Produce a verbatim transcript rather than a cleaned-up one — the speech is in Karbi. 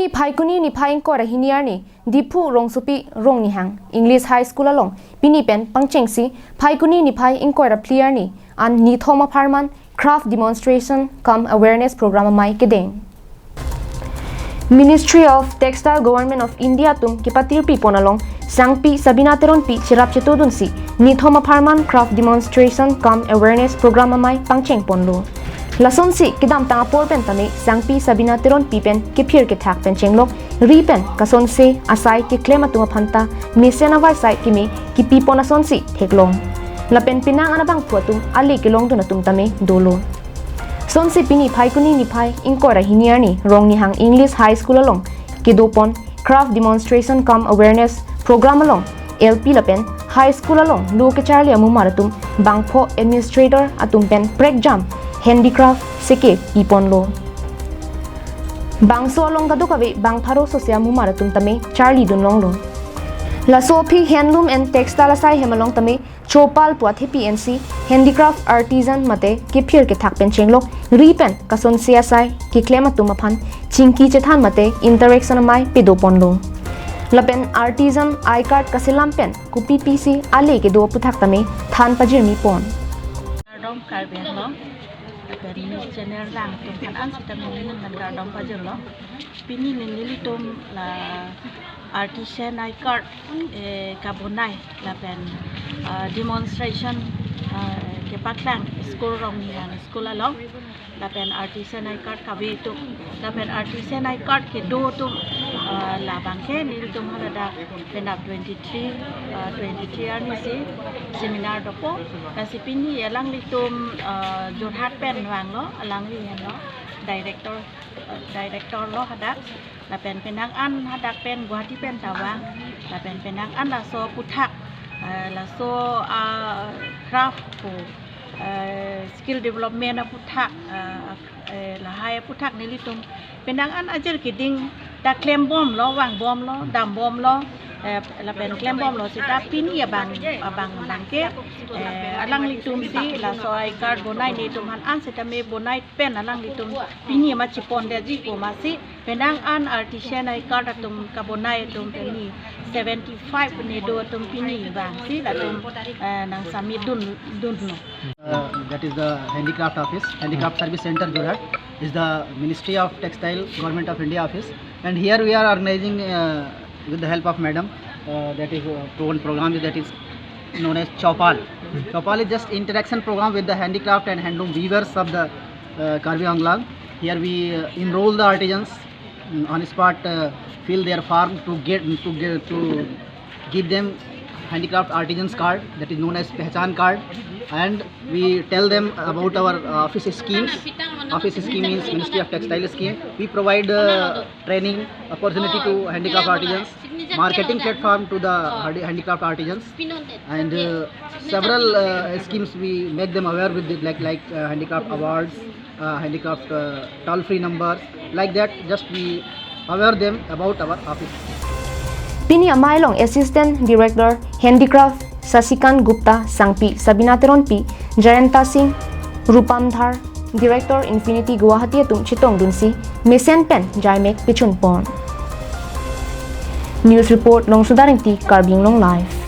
Pini Phaikuni niphai ingkoi ra hini arni Diphu rongsopi Rongnihang English High School along pini pen pangchengsi Phaikuni niphai ingkoi ra phli arni an nithom apharman craft demonstration cum awareness program amei kedeng. Ministry of Textile, Government of India atum kepatirpi pon along Sangpi Sabina Teronpi cherap chetodunsi nithom apharman craft demonstration cum awareness program amei pangcheng ponlo. Lasonsi kedamtang apor pen tame Sangpi Sabina Teronpi pen kephir kethak pen chenglok ri pen kasonse asai keklem atum aphanta mesen avaisai keme kipi pon asonsi theklong. Lapen penang an abangphu atum ale kelongdun atum tame dolo. Sonsi pini Phaikuni niphai ingkoi ra hini arni Rongnihang English High School along kedo pon craft demonstration cum awareness program along L P lapen High School along lo kecharli amumar atum bangpho administrator atum pen prekjam handicraft seke pi ponlo. Bangso along kadokave bang pharo sose amumar atum tame charlidun longlo. Laso aphi handloom and textile asai hem along tame chopal pu athepi ensi handicraft artisan mate kephir kethak pen chenglok ri pen kasonse asai keklem atum aphan chingki chethan mate interaction amei pedo ponlo. Lapen artisan I card kaselam pen kopi pisi ale kedo aphuthak tame than pajirmi pon. Kardom Karbi Anglong, lapen news channel lang atum aphan an sitame neli nangkardom pajirlo. Pini nelitum la artisan I card, eh, kabonai lapen, ah, demonstration, ah, kepaklang school Rongnihang school along lapen artisan I card kave atum lapen artisan I card kedo atum, ah, labangke nelitum haladak penap twenty-three, ah, twenty-three arnisi seminar dopo. Lasi pini alanglitum, ah, Jorhat pen vanglo, alangli henlo director, ah, director lo hadak. Lapen penang an hadak pen Guwahati pen ta vang. Lapen penang an laso aphuthak, eh, laso, ah, craft pu, eh, skill development aphuthak, eh, eh, lahai aphuthak nelitum penang an ajir keding ta klembomlo, vangbomlo, dambomlo, eh, lapen klembomlo seta pini abang, abang abangke, eh, alanglitumsi laso I card bonai netum aphan an sitame bonai pen alanglitum pini ma chepondetji pu masi penang an artisan I card atum kabonai atum pini seventy-five ne do atum pini vangsi latum, eh, nang submit dun, dunlo. Uh, that is the handicraft office, handicraft service center Jorhat is the Ministry of Textile, Government of India office, and here we are organizing, uh, with the help of madam, uh, that is, uh, one program that is known as Chopal. Chopal is just interaction program with the handicraft and handloom weavers of the, uh, Karbi Anglong. Here we, uh, enroll the artisans, mm, on spot, uh, fill their form to get, to get, to give them handicraft artisans card, that is known as Pehchan card, and we tell them about our, uh, office schemes. Office scheme means Ministry of Textile scheme. We provide, uh, training opportunity to handicraft artisans, marketing platform to the handi-, handicraft artisans, and, uh, several, uh, schemes we make them aware with it, like, like, uh, handicraft awards, uh, handicraft, uh, toll-free numbers, like that, just we aware them about our office. Pini amei along Assistant Director Handicraft Sasikant Gupta, Sangpi Sabina Teronpi, Jayanta Singh, Rupam Dhar, Director Infinity Guwahati atum chetongdunsi mesen pen jaimek pechun pon. News report Longsodar Engti, Karbi Anglong Live.